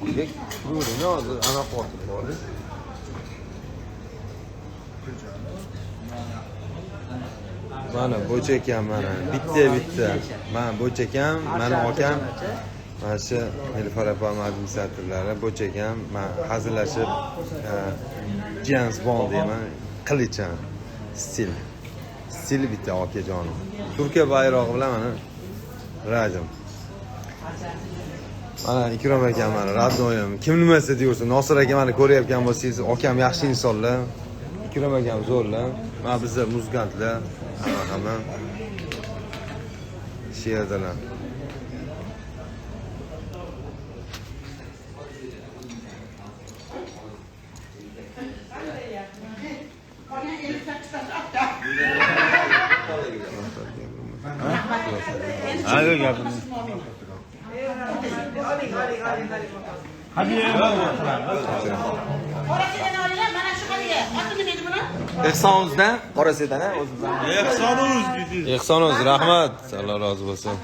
Ko'ring, hozir anaqa otib bordi. Mana bo'chakam, mana bitta-bitta. Mana bo'chakam, mana akam. Mana shu Nilufar opam administratorlari, bo'chakam, man hazillashib James Bond deyman, qilichan stil. Stil bitta okajonim. Turkiya bayrog'i bilan mana radim. Mana Ikrom akam, mana родноyim. Kim nimasi deyorsa, Nosir aka mana ko'rayotgan bo'lsangiz, akam yaxshi insonlar. Ikrom akam zo'rlar. Mana bizlar muzikantlar, hamma shu yerdalar. Qorasedan olinglar, mana shu haligi. Oti nima edi buni? Ehson o'zidan, Qorasedan ha, o'zimizdan. Ehson o'z deydi. Ehson o'z, rahmat. Alloh rozi bo'lsin.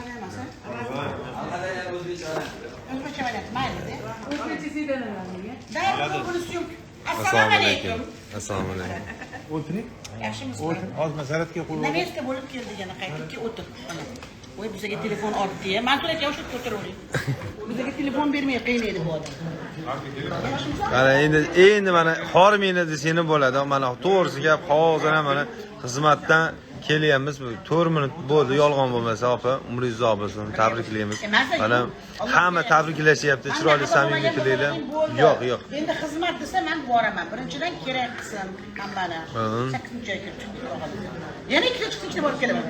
O'zbekcha variant, mayli. O'zbekcha sedan olamiz. Assalomu alaykum. Assalomu alaykum. O'tiring. Yaxshimisiz? O'tiring. Hozir zaradga qo'yib. Namesta bo'lib keldi yana qaytib ki o'tir. Mana. Voy bizga telefon oldi-ya. Mansur aka o'sha yerda o'tiravering. Bizga telefon bermay qiynaydi bu odam. Mana endi mana hormanglar desanglar bo'ladi. Mana to'g'risi gap, hozir ham mana xizmatdan kelyapmiz. 4 minut bo'ldi, yolg'on bo'lmasa opa, umringiz uzoq bo'lsin. Tabriklaymiz. Mana hamma tabriklashyapti, chiroyli samimiy tilaklar. Yo'q, yo'q. Endi xizmat desa men boraman. Birinchidan kerak qilsin hammani. 8-oyga chiqib qoladi. Yana ikkita chiqsa ikkita borib kelaman.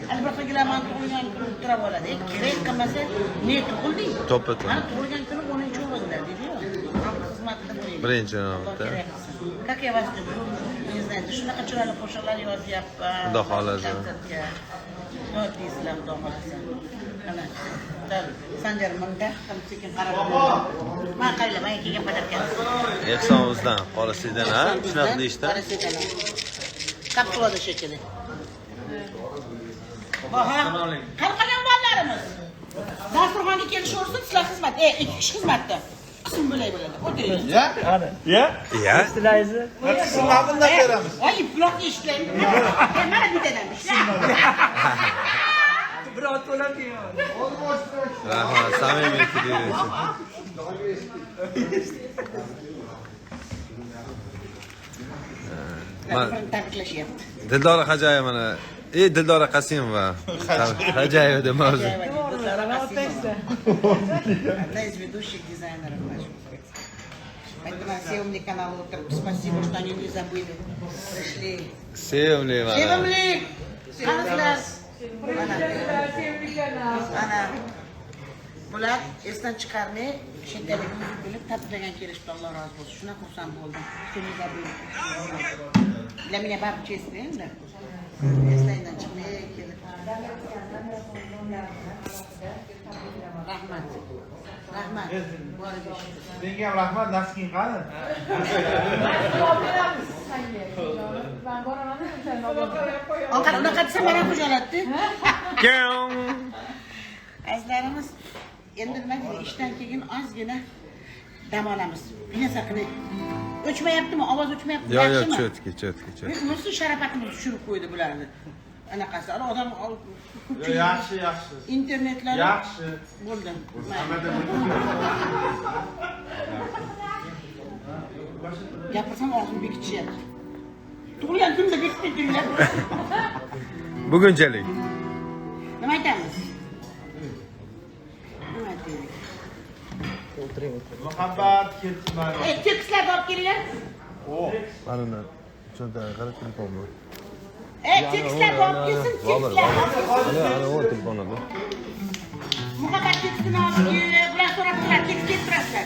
Hali bir xilgilar mani tug'ilgan kuni turab oladi. Kerak qilmasa ne tug'ilding? To'ppa-to'g'ri. Mani tug'ilgan kunim 10-o'g'ilda deydi-yu. Xalq xizmatida bo'laylik. Birinchi navbatda. Как я вас люблю, не знаю, shunaqa chiroyli qo'shiqlar yozyapman. Xudo xohlasa. Konsertga. Yozdingizlar, Xudo xohlasa. Mana Sanjar munda ham sekin qarab. Man qaranglar, menga kelgan podarkam. Ehson o'zidan, Qorasedan ha, shunaqa deyishdi. Qorasedan. Kapsulada shekilli. Bahor. Qani bolalarimiz? Dasturxonga kelishaversin, sizlar xizmat. Ikki kishi xizmatda. Qism bo'lay bo'ladi. O'tiring. Ya? Ya? Ya? Eshitilaysiz? Qismlar bundan beramiz. Voy, quloq eshitlang. Mana bittadan. Bir ot to'lab keyin. Rahmat, samimiy tilaklar uchun. Tabriklashyapti. Dildora Hajayeva mana. Dildora Qasimova. Hajayeva deb mavzu. Dildora Qasimova. Одна из ведущих дизайнеров наших. Поэтому Sevimli kanal o'tirib, спасибо, что они не забыли. Пришли. Sevimli mana. Sevimli. Qanaqalar? Sevimli kanal. Ana. Bular esdan chiqarmay, chetalik bilib tabriklagan kelishdi, Alloh rozi bo'lsin. Shunaqa xursand bo'ldim. Что не забыли. Для меня баб честно, endi. Esdan chiqmay kelib. Rahmat. Rahmat. Boriga shukr. Senga ham rahmat, nasking qani? Olib beramiz senga. Men boraman, sen olib ber. Ovqat unaqa desa mana xo'jalatdi. Azizlarimiz, endi nima deydi, ishdan keyin ozgina dam olamiz. Bir narsa qiling. O'chmayaptimi? Ovoz o'chmayaptimi? Yo'q, yo'q, Yaxshimi? cho'tki, cho'tki, cho'tki. Musul sharapatimizni tushirib qo'ydi bularni. Anaqasi, ana odam ko'pchilik Yaxshi, yaxshi. internetlar Yaxshi. bo'ldi. Gapirsam og'zim bekitishyapti. Tug'ilgan kunda bekitib ketinglar. Bugunchalik. Nima aytamiz? Nima aytaylik? Muhabbat ketsin. Tekstlarni olib kelinglar. Mana uni cho'ntagiga qarab telefon bor. Tekstlarni olib kelsin, tekstlar. Ana, ana o telefoni bu. Muhabbat tekstini olib kelib, bular so'rab turadi, tekst kelib turasizlar.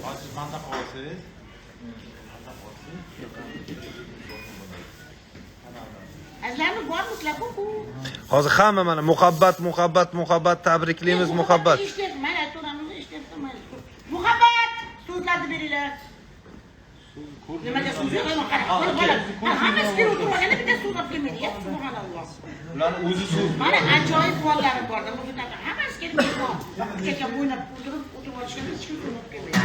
Hozir manda qolsangiz. Azizlarimiz bormisizlar? Hu-hu. Hozir hamma mana muhabbat, muhabbat, muhabbat tabriklaymiz, muhabbat. Eshityapti, mana turamiz, eshityapti, mana. Muhabbat so'zlarni beringlar. Nimaga so'z yo'q, mana qarang, qo'l bola. Hammasi kelib o'tirib olganda bitta so'z olib kelmaydi. Ya subhanalloh. Ularni o'zi so'z. Mana ajoyib bolalarim borda. Bu yerda hammasi kelib mehmon. Kecha o'ynab o'tirib, o'tirib olishgan hech kim so'rab kelmaydi.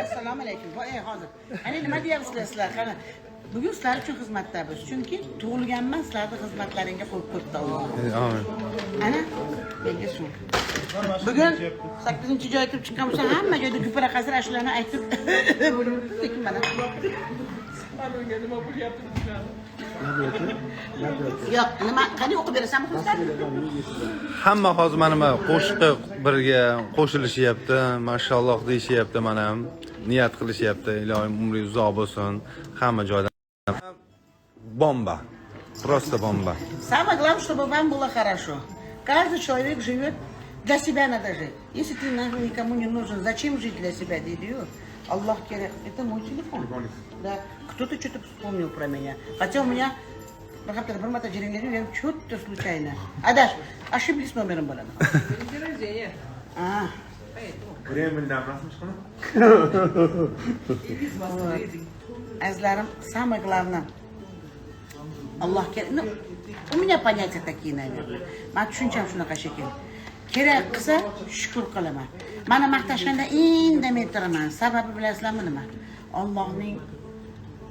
Assalomu alaykum. Hozir. Ana nima deyapsizlar sizlar? Qani bugun sizlar uchun xizmatda biz. Chunki tug'ilganman sizlarning xizmatlaringga qo'yib qo'yibdi Alloh. Amin. Ana, menga suv. Bugun 8-joyga kirib chiqqan bo'lsa, hamma joyda gupara qasr shularni aytib bo'lib lekin mana. Nima bo'lyapti? Yo'q, nima, qani o'qib berasanmi Xursand? Hamma hozir mana bu qo'shiqqa birga qo'shilishyapti, mashalloh deyishyapti mana ham. Niyat qilishyapti. Iloyim umringiz uzoq bo'lsin. Hamma joyda bomba. Просто bomba. Самое главное, чтобы вам было хорошо. Каждый человек живет для себя, надо жить. Если ты нахуй никому не нужен, зачем жить для себя, deydi-yu? Alloh kerak. Это мой телефон. Да. Кто-то что-то вспомнил про меня. Хотя у меня bir haftada bir marta jiringlaydi, ham что-то случайно. Adash, ошиблись номером bo'ladi. День рождения. А, Kremldan emasmi hech? Из Москвы. Azizlarim, самое главное, Alloh kerak. Ну, у меня понятия такие, наверное. Man tushuncham shunaqa shekilli. Kerak qilsa shukur qilaman. Mani maqtashganda indamay turaman. Sababi bilasizlarmi nima? Allohning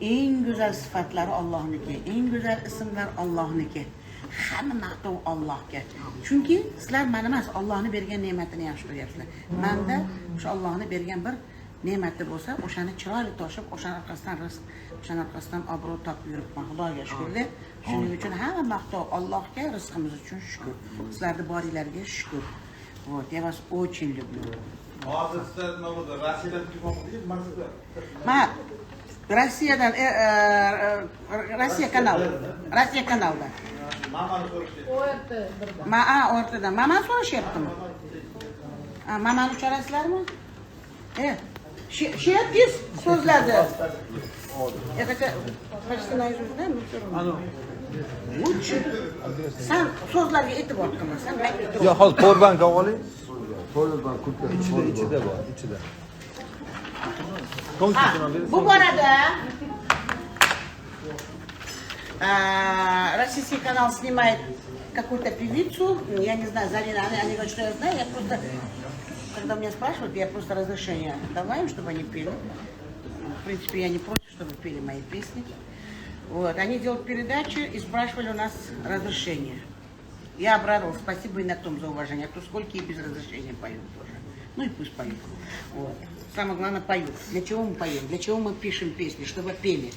eng go'zal sifatlari Allohniki, eng go'zal ismlar Allohniki. Hamma maqtov Allohga. Chunki sizlar mani emas, Allohni bergan ne'matini yaxshi ko'ryapsizlar. Manda o'sha Allohni bergan bir ne'mati bo'lsa, o'shani chiroyli toshib, o'shani orqasidan rizq, o'shani orqasidan obro' topib yuribman. Xudoga shukur deb. Shuning uchun hamma maqtov Allohga, rizqimiz uchun shukur. Sizlarni boringlarga shukur. Вот, я вас очень люблю. Hozir sizlar nima bo'ldi? Rossiyadan telefon qildingiz, Moskva. Ma Rossiyadan, Rossiya kanal. Rossiya kanalda. Mamani so'rashdi. ORT birda. Ma, a, o'rtadan. Mamani so'rashyaptimi? A, mamani ucharasizlarmi? E, shu so'zladi. Я хотя почти наизусть знаю, но все равно. Лучше. San so'zlarga e'tibor qilma, san Yo, hozir powerbank oling. Ichida, ichida bor, ichida. Ha, bu borada российский канал снимает какую-то певицу, я не знаю, Зарина, они говорят, что я знаю, я просто, когда меня спрашивают, я просто разрешение давала им, чтобы они пели. В принципе, я не против, чтобы пели мои песни. Вот, они делают передачи и спрашивали у нас разрешение. Я обрадовалась, спасибо и на том за уважение, а то сколько и без разрешения поют тоже. Ну и пусть поют. Вот. Самое главное, поют. Для чего мы поем? Для чего мы пишем песни? Чтобы пели.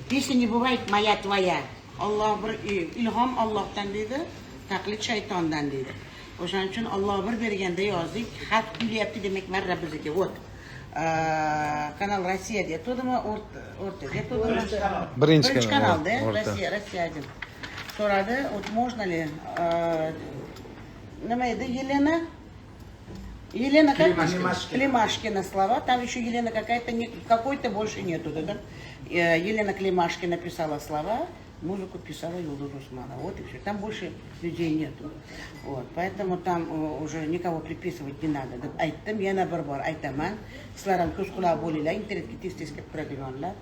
Песня не бывает моя, твоя. Alloh bir ilhom Allohdan deydi, taqlid shaytondan deydi. O'shaning uchun Alloh bir berganda yozdik, xalq kuylayapti, demak marra bizniki. Вот. Канал Россия deyatdimi, O'rta deyatdimi? Birinchi Birinchi kanal, kanalda, O'rta. Rossiya, Rossiya один. So'radi, вот можно ли, nima edi, Елена Елена как? Климашкина слова. Там еще Елена какая-то, какой-то больше нету, да? Елена Климашкина писала слова, музыку писала Юлдуз Усманова. Вот и все. Там больше людей нету. Вот. Поэтому там уже никого приписывать не надо. Deb aytdim, yana bir bor aytaman. Sizlar ham ko'z quloq bo'linglar, internetga tez-tez kirib turadiganlar.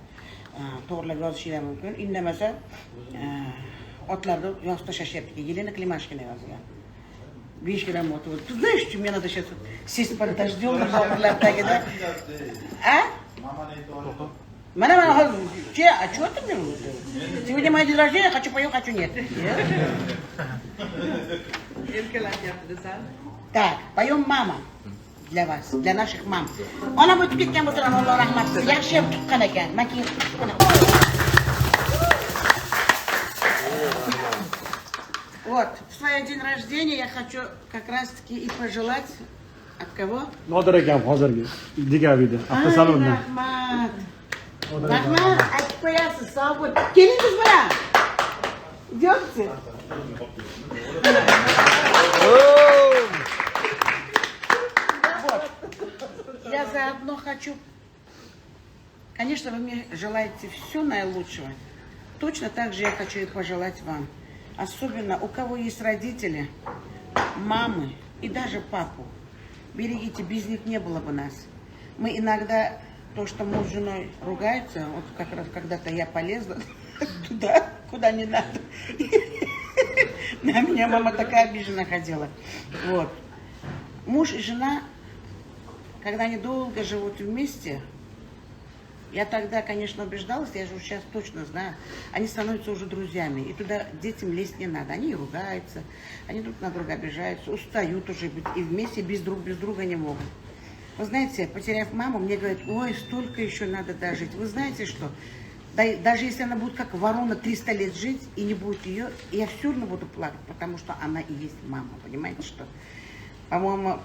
To'g'rilab yozishinglar mumkin. Indamasa otlarni yozib tashlashyapti. Елена Климашкина yozgan. 5 gramm ot. Ты знаешь, что мне надо сейчас сесть под дождем yomg'irlar tagida? А? Mamani e'tibori. Mana mana hozir, che, а что ты мне? Сегодня мой день рождения, хочу пою, хочу нет. Нет. Erkalatyapti desam. Так, поем «Мама» для вас, для наших мам. Onam o'tib ketgan bo'lsalar, Alloh rahmat qilsin. Yaxshi ham tuqqan ekan. Man keyin tuqqan. Вот, в свой день рождения я хочу как раз-таки и пожелать от кого? Nodir akam hozirgi dekabrda Ay, avtosalondan. Rahmat. Rahmat, aytib qo'yasiz, sog' bo'l. Keling biz bilan. Идемте. Вот. Я заодно хочу... Конечно, вы мне желаете все наилучшего. Точно так же я хочу и пожелать вам. Особенно у кого есть родители, мамы и даже папу. Берегите, без них не было бы нас. Мы иногда, то, что муж с женой ругаются, вот как раз когда-то я полезла туда, куда не надо. На меня мама такая обижена ходила. Вот. Муж и жена, когда они долго живут вместе, Я тогда, конечно, убеждалась, я же сейчас точно знаю, они становятся уже друзьями, и туда детям лезть не надо. Они и ругаются, они друг на друга обижаются, устают уже быть, и вместе без друга не могут. Вы знаете, потеряв маму, мне говорят, ой, столько еще надо дожить. Вы знаете что? Да, даже если она будет как ворона 300 лет жить, и не будет ее, я все равно буду плакать, потому что она и есть мама, понимаете что? По-моему,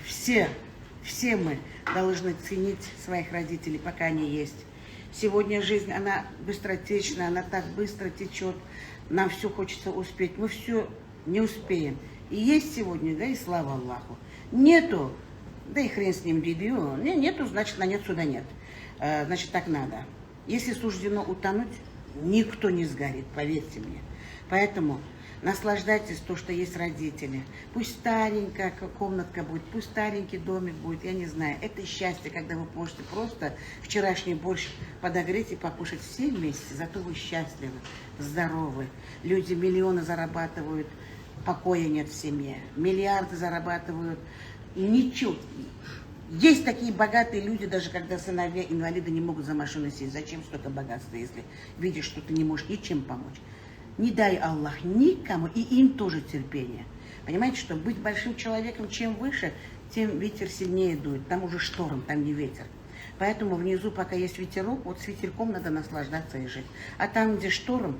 все мы должны ценить своих родителей, пока они есть. Сегодня жизнь, она быстротечна, она так быстро течет, нам все хочется успеть, мы все не успеем. И есть сегодня, да, и слава Аллаху. Нету, да и хрен с ним, дедю. Не, нету, значит, на нет сюда нет. Значит, так надо. Если суждено утонуть, никто не сгорит, поверьте мне. Поэтому наслаждайтесь то, что есть родители. Пусть старенькая комнатка будет, пусть старенький домик будет, я не знаю. Это счастье, когда вы можете просто вчерашний борщ подогреть и покушать все вместе. Зато вы счастливы, здоровы. Люди миллионы зарабатывают, покоя нет в семье. Миллиарды зарабатывают, ничего. Есть такие богатые люди, даже когда сыновья инвалиды не могут за машину сесть. Зачем столько богатства, если видишь, что ты не можешь ничем помочь? Не дай Аллах никому, и им тоже терпение. Понимаете, что быть большим человеком, чем выше, тем ветер сильнее дует. Там уже шторм, там не ветер. Поэтому внизу, пока есть ветерок, вот с ветерком надо наслаждаться и жить. А там, где шторм,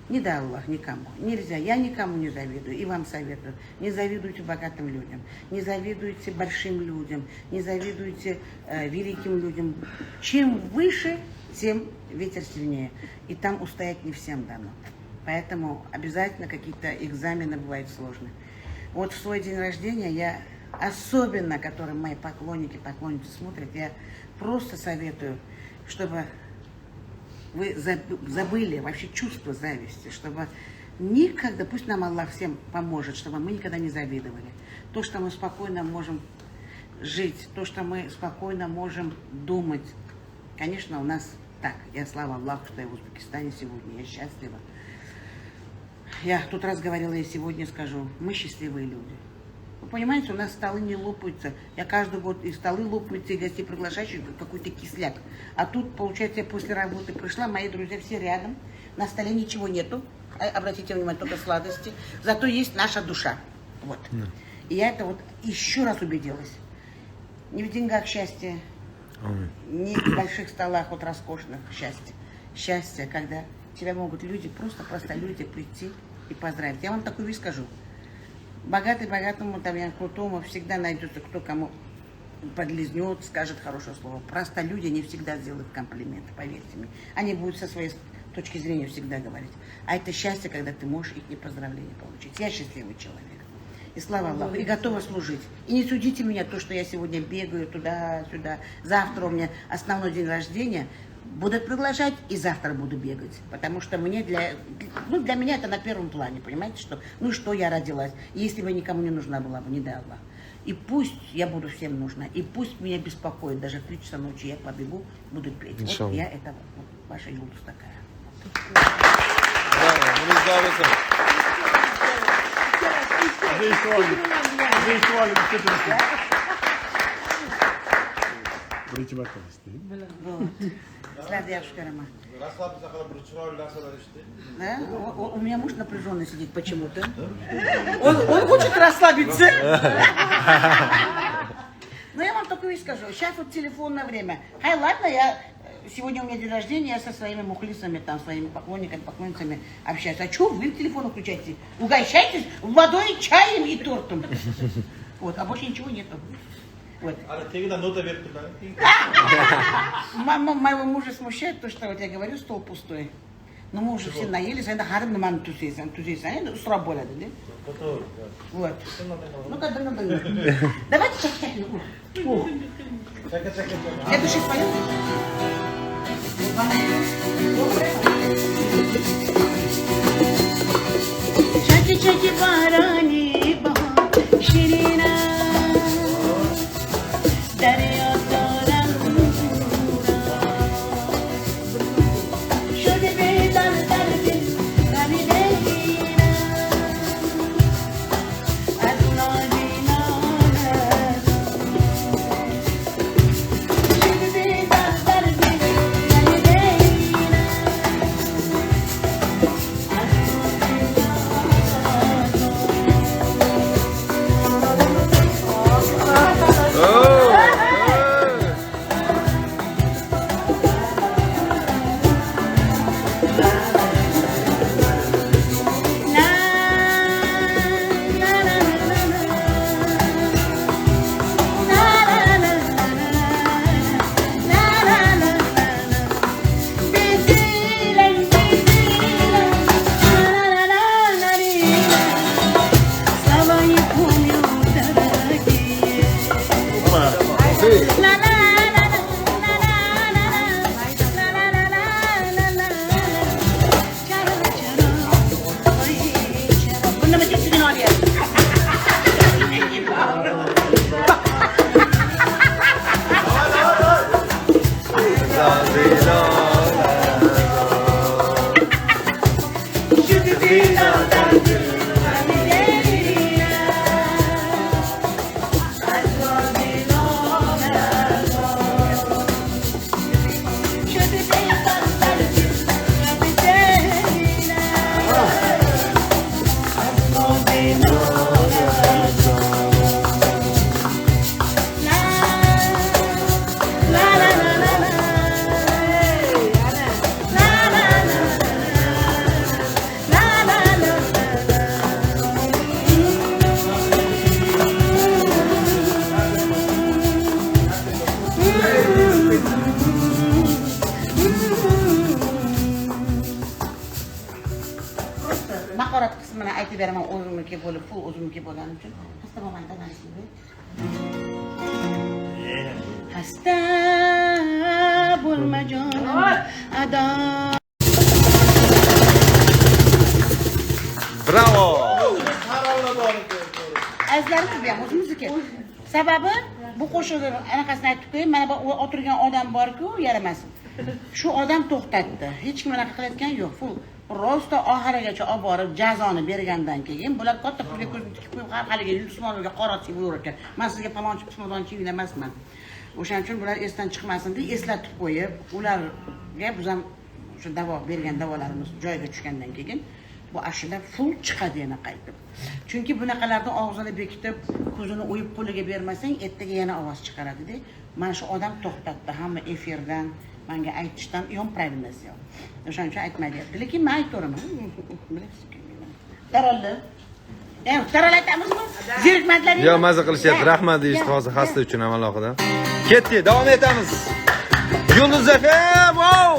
не дай Аллах никому. Нельзя. Я никому не завидую. И вам советую. Не завидуйте богатым людям. Не завидуйте большим людям. Не завидуйте великим людям. Чем выше, тем ветер сильнее. И там устоять не всем дано. Поэтому обязательно какие-то экзамены бывают сложные. Вот в свой день рождения я, особенно, который мои поклонники, поклонницы смотрят, я просто советую, чтобы вы забыли вообще чувство зависти, чтобы никогда, пусть нам Аллах всем поможет, чтобы мы никогда не завидовали. То, что мы спокойно можем жить, то, что мы спокойно можем думать. Конечно, у нас так. Я слава Аллаху, что я в Узбекистане сегодня, я счастлива. Я тут раз говорила, я сегодня скажу, мы счастливые люди. Вы понимаете, у нас столы не лопаются. Я каждый год и столы лопаются, и гостей приглашаю, какой-то кисляк. А тут, получается, я после работы пришла, мои друзья все рядом. На столе ничего нету. Обратите внимание, только сладости. Зато есть наша душа. Вот. И я это вот еще раз убедилась. Не в деньгах счастье, не в больших столах вот роскошных счастье. Счастье, когда тебя могут люди, просто люди прийти и поздравить. Я вам такую вещь скажу. Богатый богатому, там, я крутому, всегда найдется, кто кому подлизнет, скажет хорошее слово. Просто люди не всегда сделают комплимент, поверьте мне. Они будут со своей точки зрения всегда говорить. А это счастье, когда ты можешь их поздравления получить. Я счастливый человек. И слава Аллаху, и готова служить. И не судите меня, то, что я сегодня бегаю туда-сюда. Завтра у меня основной день рождения. Будут приглашать, и завтра буду бегать. Потому что мне для меня это на первом плане, понимаете, что, ну что я родилась, если бы никому не нужна была бы, не дай Аллах. И пусть я буду всем нужна, и пусть меня беспокоит, даже в 3 часа ночи я побегу, буду петь. Вот я это, вот, ваша Юлдуз такая. Birinchi marta eshitdim. Sizlarni yaxshi ko'raman. Расслабиться qilib bir chiroyli narsalar eshitdik. Да? У меня муж напряженный сидит почему-то. Он хочет расслабиться. Но я вам такую вещь скажу. Сейчас вот телефонное время. Хай, ладно, я сегодня у меня день рождения, я со своими мухлисами, там, своими поклонниками, поклонницами общаюсь. А что вы телефон включаете? Угощайтесь водой, чаем и тортом. Вот, а больше ничего нету. Вот. А tagidan nota berib turadi. Мама моего мужа смущает то, что вот я говорю, стол пустой. Но мы уже все наелись, endi har nimani tuzaysan, tuzaysan, endi isrof bo'ladi, да? Вот. Ну-ка, да, да. Давайте чак-чак. Следующий споем. Чаки-чаки барани bahor şirina daryo doram şöyle bir dar dar dil gami deyna aduna dina şöyle bir dar dar dil Reytingini olyapti. Naqorat qismini aytib beraman o'zimniki bo'lib, pul o'zimniki bo'lgani uchun. Xasta bo'lmangdan aytib. Xasta bo'lma jonim, ado. Bravo! Azizlarimiz bu ham o'zimizniki. Sababi bu qo'shiqni anaqasini aytib qo'yay, mana bu o'tirgan odam bor-ku, yaramas. Shu odam to'xtatdi. Hech kim anaqa qilayotgan yo'q. Full rosta oxirigacha olib borib jazoni bergandan keyin bular katta pulga ko'zini tikib qo'yib har haligi Yulduzmonovga qora buyurar ekan. Men sizga palonchi pismadonchi emasman. O'shaning uchun bular esdan chiqmasin deb eslatib qo'yib, ularga biz ham o'sha davo bergan davolarimiz joyiga tushgandan keyin bu ashula full chiqadi yana qaytib. Chunki bunaqalarni og'zini bekitib, ko'zini o'yib qo'liga bermasang, ertaga yana ovoz chiqaradi-da. Mana shu odam to'xtatdi hamma efirdan, menga aytishdan, "Yon правильно сделал". O'shaning uchun aytmayapti. Lekin men aytaveraman. Bilasizki. Taralli. Taral aytamizmi? Zerikmadlaring. Yo, maza qilishyapti. Rahmat deyishdi hozir xasta uchun ham alohida. Ketdik, davom etamiz. Yulduz FM, wow!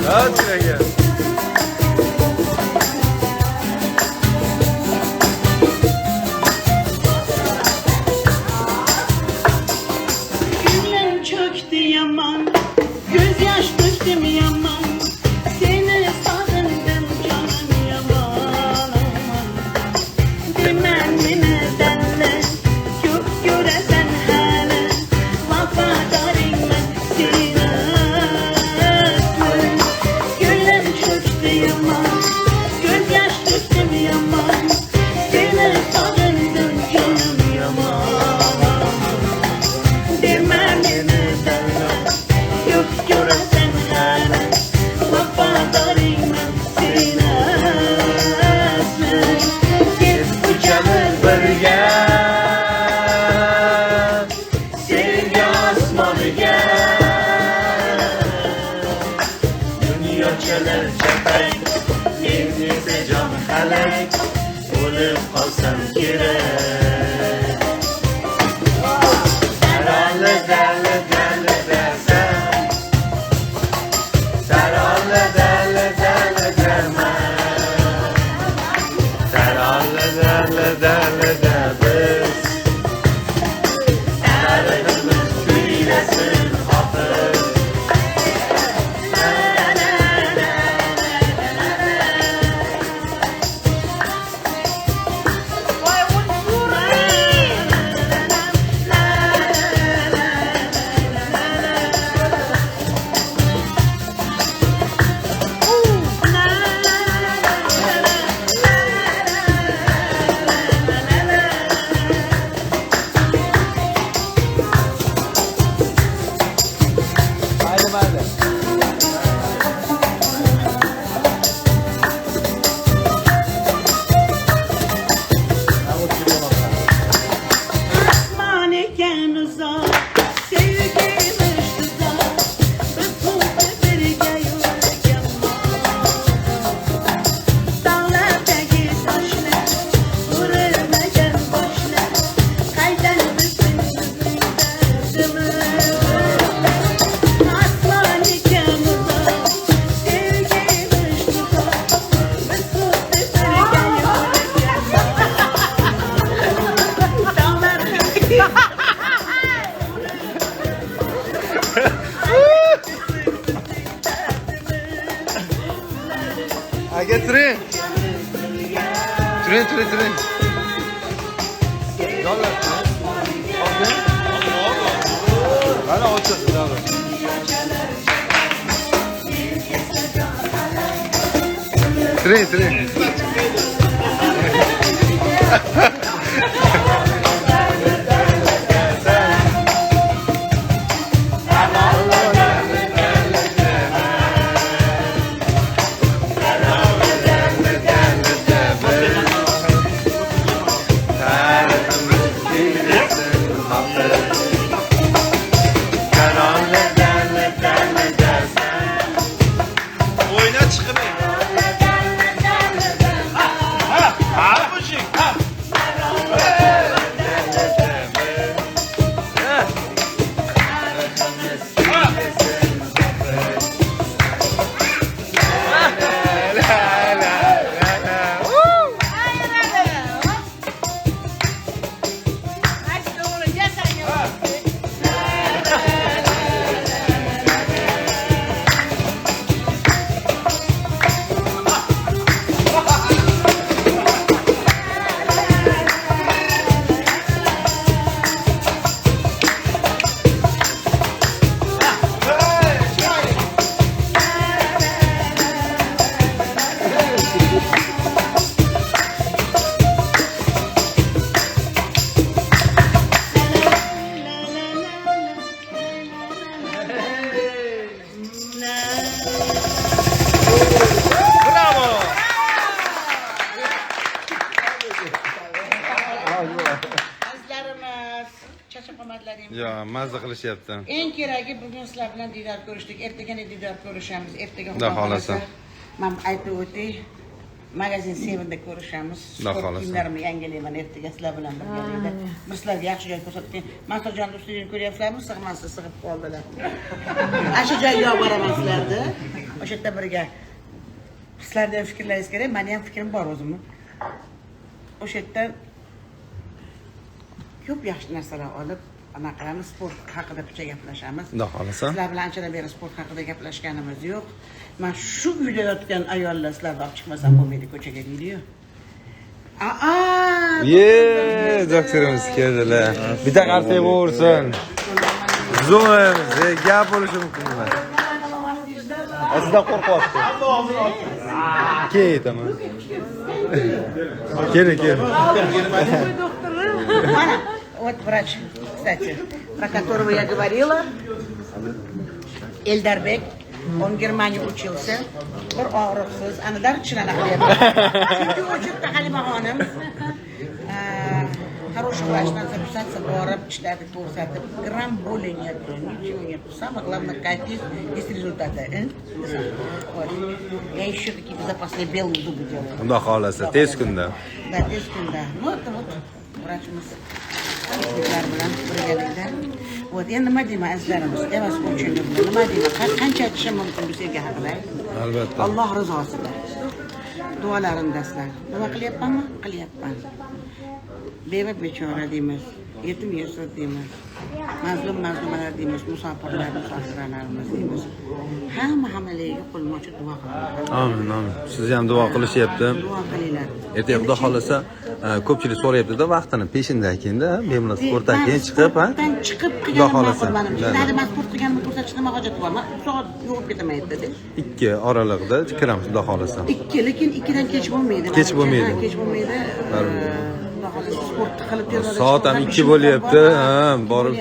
Hadi. Turing. Turing, turing, turing. Yollar. Mana ochasiz, davlat. Turing, turing. Ya, mazza qilishyapti. Eng keragi bugun sizlar bilan diydor ko'rishdik. Ertaga diydor ko'rishamiz. Ertaga Xudo xolasa. Men aytib o'tay, magazin 7da ko'rishamiz. Sport kiyimlarimni yangilayman ertaga sizlar bilan birgalikda. Bir sizlarga yaxshi joy ko'rsatgan. Mansurjon ustini ko'ryapsizlarmi? Sig'masa sig'ib qoldilar. Ana shu joyga olib boraman sizlarni. O'sha yerda birga. Sizlarni ham fikrlaringiz kerak, meni ham fikrim bor o'zimni. O'sha yerda ko'p yaxshi narsalar olib ana qilamiz, sport haqida picha gaplashamiz. Xudo xolasa. Sizlar bilan anchadan beri sport haqida gaplashganimiz yo'q. Men shu uyda yotgan ayollar sizlarni olib chiqmasam bo'lmaydi ko'chaga deydi-yu. Ye, doktorimiz keldilar. Bitta qarsak bo'lsin. Zo'rimiz, gap bo'lishi mumkin emas. Sizdan qo'rqyapti. Keyin aytaman. Keling, keling. Mana, вот врач, кстати, про которого я говорила, Эльдарбек, он в Германии учился, bir og'riqsiz, ana darchilana qilyapti. Chunki o'chibdi Halima xonim. Хороший врач, надо записаться, borib, ishlatib, ko'rsatib, грамм боли нет, ничего нет. Самое главное, кайф есть, есть результаты. Вот. Я еще какие-то запасные белые зубы делаю. Xudo xolasa, tez kunda. Да, tez kunda. Ну, это вот vrachimiz. Bilan birgalikda. Вот, endi nima deyman azizlarimiz? Я вас очень люблю. Nima deyman? Qancha aytishim mumkin bu sevgi haqida? Albatta. Alloh rizosida. Duolarimdasizlar. Nima qilyapmanmi? Qilyapman. Beva bechora deymiz, yetim yesir deymiz, mazlum mazlumalar deymiz, musofirlar musofirlarimiz deymiz. Hamma hammalarga qo'lni ochib duo qilamiz. Amin, amin. Siz ham duo qilishyapti. Duo qilinglar. Ertaga Xudo xolasa ko'pchilik so'rayapti-da vaqtini peshindan keyin-da, bemalol sportdan keyin chiqib, ha? Chiqib qilganim ma'qul menimcha. Hali men sport qilganimni ko'rsatishni nima hojati bor? Men soat yo'qib ketaman ertada. 2 oralig'ida kiramiz Xudo xolasa. 2, lekin 2dan kech bo'lmaydi. Kech bo'lmaydi. Kech bo'lmaydi. Xudo xolasa sport qilib tezroq. Soat ham 2 bo'lyapti, ha, borib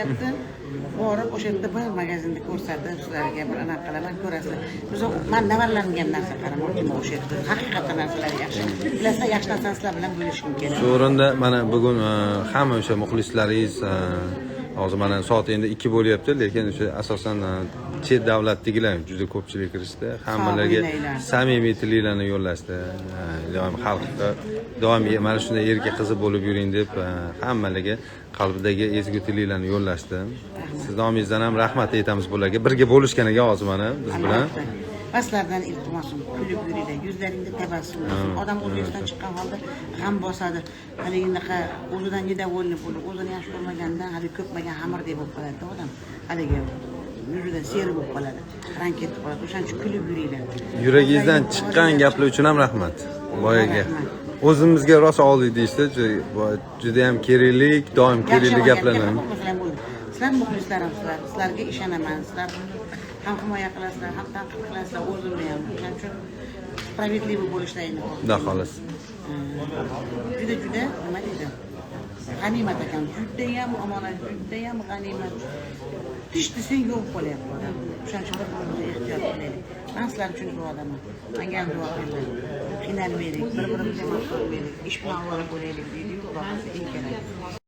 borib o'sha yerda bir magazinda ko'rsatib sizlarga bir anaqa qilaman, ko'rasizlar. Biz men navarlangan narsa qaramoqchiman o'sha yerda. Haqiqatan narsalar yaxshi. Bilasizlar, yaxshi narsani sizlar bilan bo'lishim kerak. Shu o'rinda mana bugun hamma o'sha muxlislaringiz hozir mana soat endi 2 bo'lyapti, lekin o'sha asosan chet davlatdagilar juda ko'pchilik kirishdi. Hammalarga samimiy tilaklarni yo'llashdi. Ilohim xalqqa doim mana shunday erkak qizi bo'lib yuring deb hammalarga qalbidagi ezgu tilaklarni yo'llashdi. Siz nomingizdan ham rahmat aytamiz bularga. Birga bo'lishganiga hozir mana biz bilan. Va sizlardan iltimosim, kulib yuringlar, yuzlaringda tabassum bo'lsin. Odam o'zidan chiqqan holda g'am bosadi. Haligi unaqa o'zidan недовольный bo'lib, o'zini yaxshi ko'rmagandan hali ko'pmagan xamirdek bo'lib qoladi odam. Haligi Yuzidan seri bo'lib qoladi, rang ketib qoladi. O'shaning uchun kulib yuringlar. Yuragingizdan chiqqan gaplar uchun ham rahmat. Boyagi. O'zimizga rosa oldik deyishdi. Juda ham kerakli, doim kerakli gaplarni. Masalan, bo'ldi. Sizlar muxlislarimsizlar, sizlarga ishonaman. Sizlar ham himoya qilasizlar, ham tanqid qilasizlar o'zimni ham. O'shaning uchun справедливый bo'lishlaringni xohlayman. Xudo xohlasa. Juda juda nima deydi, g'animat ekan, judayam omonat, judayam g'animat. Tish desang yo'q bo'lyapti odam. O'shaning uchun bir birimizni ehtiyot qilaylik. Man sizlar uchun duodaman, manga ham duo qilinglar. Qiynalmaylik, bir birimizga maqtolmaylik, ish bilan ovora bo'laylik deydiyu, Xudo xohlasa, eng kerak.